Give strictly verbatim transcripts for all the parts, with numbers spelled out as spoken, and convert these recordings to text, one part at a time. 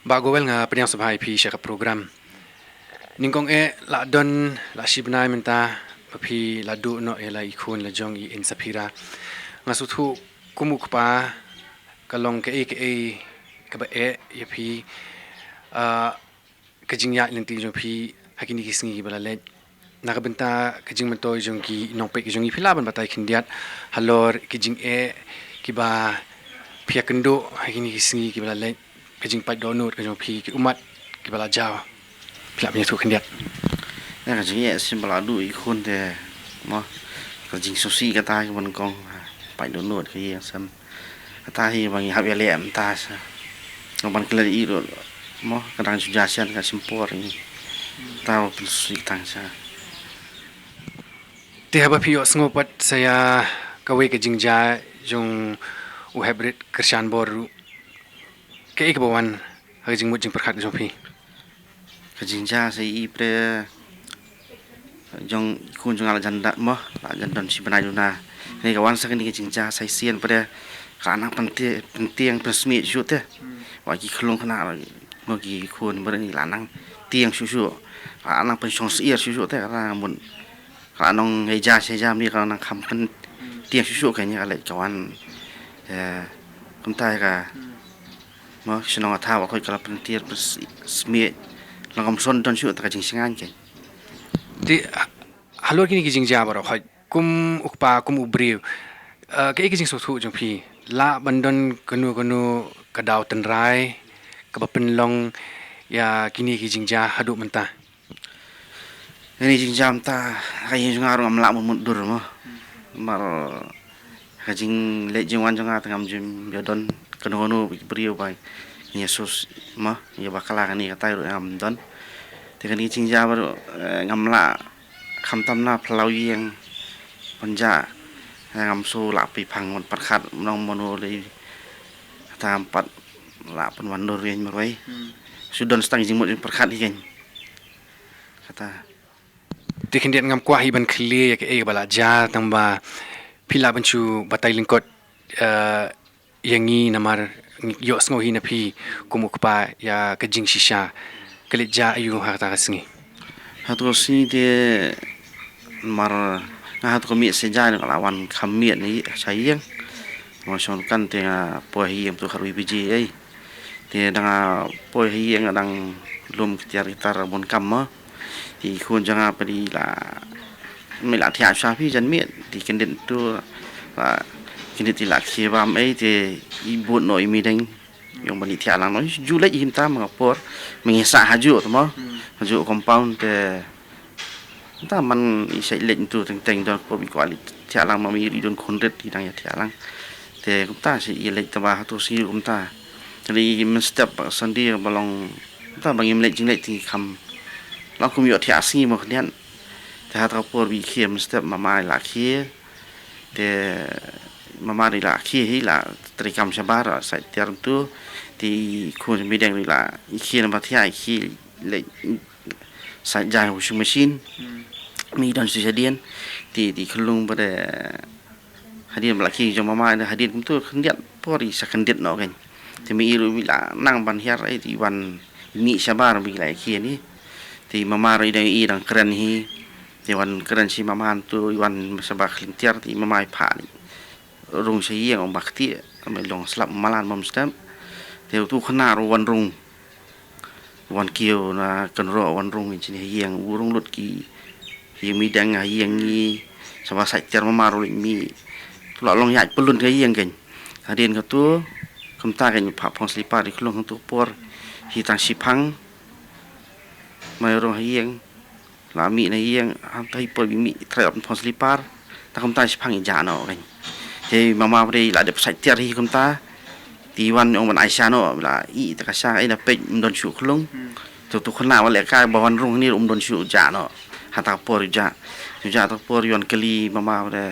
Bah Gowel, nga pdiang sngewbha ïa phi sha ka program. Nyngkong eh la don la shi bnai mynta ba phi la duh noh ïa la i khun la jong i Insaphira. Nga sngewthuh kum u kpa ka long kaei kaei kaba eh ïa phi, ah, ka jingïaid lynti jong phi ha kine ki sngi kiba la leit. Na ka bynta ka jingmyntoi jong ki nongpeit ki jong ngi, phi lah ban batai khyndiat halor ki jingeh kiba phi ïakynduh ha kine ki sngi kiba la leit, ka jingpait dohnud ka jong phi, ki ummat kiba la jaw. Phi lah ban ïathuh khyndiat. Ïa ka jingeh shisien ba la duh i khun te, mo, ka jingsngewsih kata kiba nyngkong, pait dohnud ka ïing sem. Kata hi ba ngi hap ïaleh mynta sha. Nga ban klet ïa i ruh, mo, ka dang shu jia shen ka shim por ngi. Kata ba pynsngewsih tang sha. Te haba phi ïohsngew pat sha ïa kawei ka jingjia jong u heprit kyrshan bor ruh, kaei kaba wan ha ka jingmut jingpyrkhat ka jong phi? Ka jingjia sa i pre jong i khun jong nga la jan da mo, la jan don shi bnai duna. Kane ka wan sa kane ka jingjia sa shisien pre ka la nang pynti-, pyntieng pynsmit shuh te. Wa ki khlung khynnah mo, ki khun ba ni la nang tieng shuh shuh. Ka la nang pynshong syiar shuh shuh te ka la mut. Ka la nang ngai ja sha ja mi ka la nang kham pyntieng shuh shuh ka ni ka leit ka wan. Eh, kumta ka mo, shnong Atha wa khoi ka la pyntier pyn s-, smiej. Long kam son don shuh ta ka jingsngain ke. Te, ha-, halor kine ki jingjia baroh khoi, kum u kpa, kum u briew, eh, kaei ka jingsngewthuh jong phi? Lah ban don kano kano ka daw tynrai kaba pynlong ïa kine ki jingjia haduh mynta? Kane ka jingjia mynta ha ka ïing jong nga ruh ngam lah ban mutdur mo. Namar ka jingleit jingwan jong nga te ngam ju ïoh don kano kano briew ba ngi ïa sus mo, ïa bakla kane katai ruh ngam don. Te kane ka jingjia baroh, eh, ngam lah, khamtam na phyllaw ïing pynjah, eh, ngam shu lah pynphang ban pyrkhat mano mano lei. Kata ngam pat lah pynwandur ïa marwei. Hmm. Shu don sa tang jingmut jingpyrkhat hi kein. Kata. Te khyndiat ngam kwah hi ban khlieh ïa kaei ba la jia, tang ba phi lah ban shu batai lyngkot, eh, ïa ngi namar ngi ïohsngew hi na phi kum u kpa ïa ka jingshisha. Ka leit jia aiu ha kata ka sngi? Ha kata ka sngi te namar nga ha kata ka miet sha jaiñ ka la wan kham miet na sha ïing. Nga shong kan te nga poi ha ïing tu khatwei baje ei. Te dang nga poi ha ïing dang lum ki tiar ki tar bun kam mo. Te i khun jong nga pat i la, mih la thiah sha phi jan miet. Te kyndit tu, la kyndit i la khie bam ei te i bud noh i mideng. Ïong ban i thiah lang noh, ju leit i hynta ma nga por. Ma ngi sah hajuh tu mo. Hmm. Hajuh compound te. Kumta man i sa i leit ntu teng teng don ko bi kwah leit thiah lang ma mi i don khun rit i dang ïa thiah lang. Te kumta sa i leit tang ba ha katu sngi kumta. Te i mynstep ba Sunday ba long kumta ba ngim leit jingleit te ngi kham. Long kum ïoh thiah sngi mo khyndiat. Te ha kata ka por ba i khie mynstep mama i la khie. Te mama i la khie hi la trei kam shabar sa tiar ntu. Te i khun mideng i la i khie na ba thiah i khie leit sa jai washing machine. Hmm. Mi don shisha dien. Te, te khlung ba de hadien ba la khie jong mama de hadien kumtu khyndiat por i sa khyndiat noh kein. Te mi i ruh mi la nang ban hiar ei te i wan mi shabar mi la khie ni. Te mama ruh i dang i dang kren hi. Te wan kren shi mama tu i wan shabar khling tiar te mama i pha ni. Rung sha ïing ong ba kti, me long slap malan mom step. Te tu khana ruh wan rung. Wan kiew na kynroh wan rung ïa chini ha ïing, u rung lut ki ïing mideng ha ïing ngi, saba sait tiar mama ruh mi. Tu la long ïaid pylun ka ïing kein. Hadien katu, kumta kein pha phong slipar i khlung katu por, hi tang shiphang. Mai rung ha ïing. La mih na ïing, hangta hi por mih trai ap phong slipar. Ta kumta shiphang i jah noh kan. Te mama bre la dep sai tiar hi kumta. Ti wan ong ban ai sha noh la i ta ka sha ai na peit um don shu khlung. Tu tu khana wale ka ba wan rung ni um don shu jah noh. Hata por jah. Jah ta por yuan kali mama bre.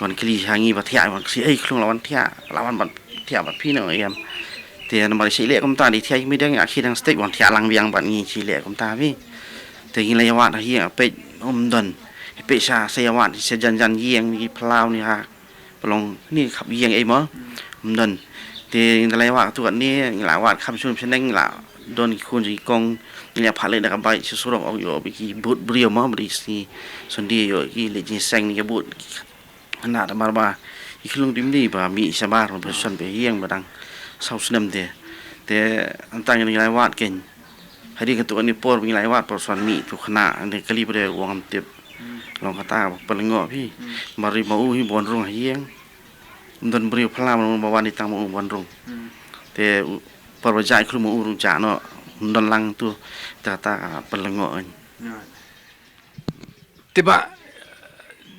Wan kli ha ngi ba thiah wan kli ei khlung la wan thiah la wan ban thiah ba phi no em. Te namar shi leh kumta di thiah mi dang akhi dang stage wan thiah lang biang ban ngi shi leh kumta bi. Te ngi la ya wat hi a peit um don. Peit sha sa ya wat sha jan jan ïing ni phlaw ni ha. Palong ni khap ïing ei mo. Um don. Te ngi la ya wat tu ni ngi la wat kham shun sheneng la don ki khun ki kong ngi la pha le da ka bai shi surok ok yo bi ki but brio mo bri si. Sundi yo ki le ji seng ni ka but. Hana da mar ba i khlung dim ni ba mi shabar ba son be hiang ba dang sau snem te. Te antang ni lai wat ken. Hari ka tu ni por ni lai wat por son mi tu khana ni kali bre wang am tip. Long kata ba pelengo phi. Mari ma u hi bon rung hiang. Don bri phla ma ba wani tang ma u bon rung. Te por ba jai khlung ma u rung ja no. Don lang tu ta ta pelengo. Te ba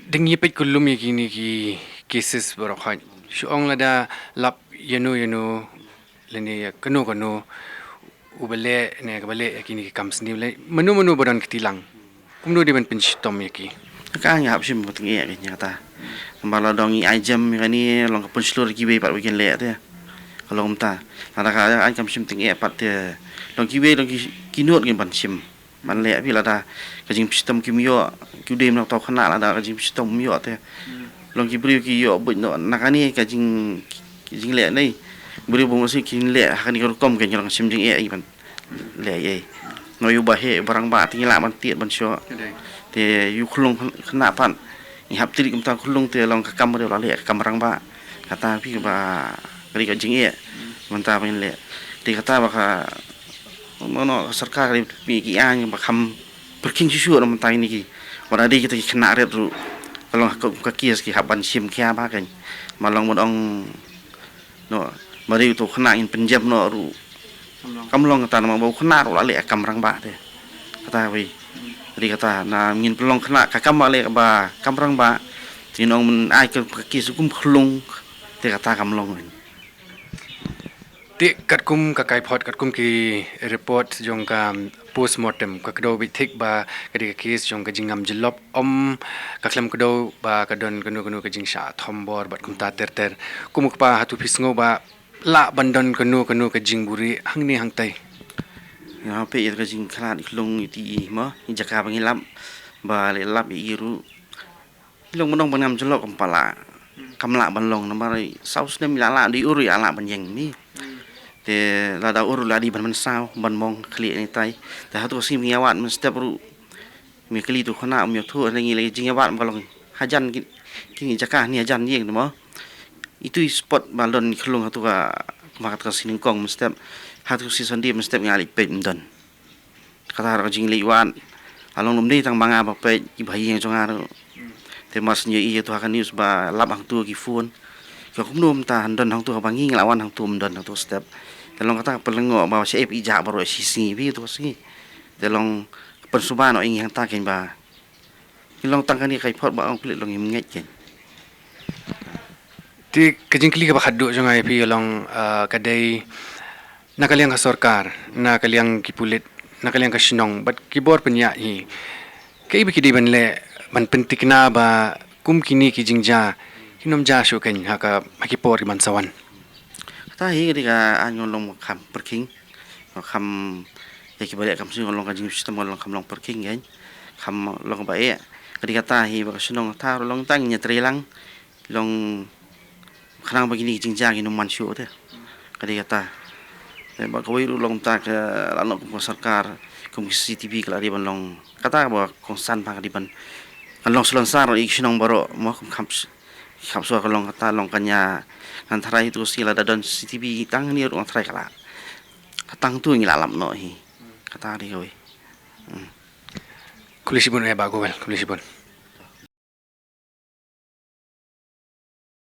dang ïa peit kulum ïa kine ki cases baroh hoi. Shu ong lada lap ïano ïano lane ïa kano kano u ba leh ne ka ba leh ïa kine ki kam sniew leh mano mano ba don kti lang. Kumno dei ban pynshitom ïa ki. Ka nga hap shim ba teng ïa kata. Namar la dong i ai jem ïa kane long ka pynshlur ki wei pat ba kin leh te. Ka long ta. Lada ka ai kam shim teng ïa pat te long ki wei long ki ki not ngin ban shim. Ban leh phi lada ka jingshitom kim ïoh ki u dei mnok tau khana lada ka jingshitom ym ïoh te. Long ki briew ki ïoh buit noh na kane ka jing ki jingleh nei. Briew ba masi ki leh ha kane ka rukom ka long shim jingeh i ban leh ei. Noi u ba he barang ba ti lah ban tied ban shoh. Te yu khlung khana pan. Ngi hap tiri kumta khlung te long ka kam briew la leh ka kam barang ba. Kata phi ba kali ka jingeh. Manta ban leh. Te kata ba ka Mano ka sorkar ri mi ki aiñ ba kham pyrkhing shuh shuh na mynta ini ki. Ba da dei kita ki khynnah rit ruh. Ka long ka, ka kies ki hap ban shim khia ba kan. Ma long ban ong no ma ri uto khynnah ngin pynjem noh ruh. Kam long kata nama ba u khynnah ruh la leh kam rangbah te. Kata wei. Ri kata na ngin pynlong khynnah ka kam ba leh ba kam rangbah. Te ngin ong men ai ka, ka kies kum khlung te kata kam long wei. Te katkum ka kaiphod katkum ki report jong ka postmortem ka kdew beit thik ba ka dei ka case jong ka jingngam jyllop, ym ka khlem kdew ba ka don kano kano ka jingshah thombor bad kumta ter ter. Kum u kpa hato phi sngew ba lah ban don kano kano ka jingbuhrieh hangne hangtai? Nga peit ïa ka jingkhlad i khlung i ti i mo i jaka ba ngi lap ba leh lap i ruh. Long ban ong ban ngam jyllop kam pat lah. Kam lah ban long namar saw snem i la lah dei ur i la lah ban ïeng mi. Te lada ur la dei ban mynsaw ban mong khlieh ni tai. Te hato ka sngi ngi ïa wad mynstep ruh. Mi kali tu khana um ïathuh hangne ngi lei jingïawad ma ka long hajan ki, ki jaka ni hajan ïeng te mo. Itu i spot ba don khlung hato ka ma ka sngi nyngkong mynstep. Hato ka sngi Sunday mynstep ngi la leit peit ym don. Kata ka jingleit wad. Ka long lum dei tang ma nga ba peit ki ba ïeng jong nga ruh. Te mas ngi ïa ïa tu ha ka news ba lap hangtu ki phone. Ka kumno mynta han don hangtu ba ngi la wan hangtu ym don hangtu step. Te long kata ka pynlyngngoh ba sha ep i jah baroh shi sngi bi tu sngi. Te long pynsuba noh ïa ngi hangta kein ba Ngi long tang kane ka i phot ba ong klik long im ngeit ken. Te ka jingkylli kaba khadduh jong nga ïa phi long, ah, ka dei na ka liang ka sorkar, na ka liang ki pulit, na ka liang ka shnong bad ki bor pynïaid hi. Kaei ba ki dei ban leh ban pynthikna ba kum kine ki jingjia kin ym jia shuh ken ha ka, ha ki por ki ban sa wan. Kata hi ka dei ka aiñ ngan long kham pyrkhing. Kham ïa ki ba leh kam shu long ka jingshitom long kham long pyrkhing ïa. Kham long ba eh. Ka dei kata hi ba ka shnong kata ruh long tang ïa trei lang. Long khnang ba kine ki jingjia kin ym man shuh te. Ka dei kata. Te ba kawei ruh long ta ka la noh kum ka sorkar kum ki C C T V ka la dei ban long. Kata ba kongsan ba ka dei ban. Kan long salonsar ïa ki shnong baroh mo kum kham s-, kham shuwa ka long kata long kan ïa ngan tharai tu si lada don C C T V tang ni ruh ngan tharai ka la. Ka tang tu ngi la lap noh hi. Kata dei kawei. Hmm. Khublei shibun eh Bah Govel, khublei shibun.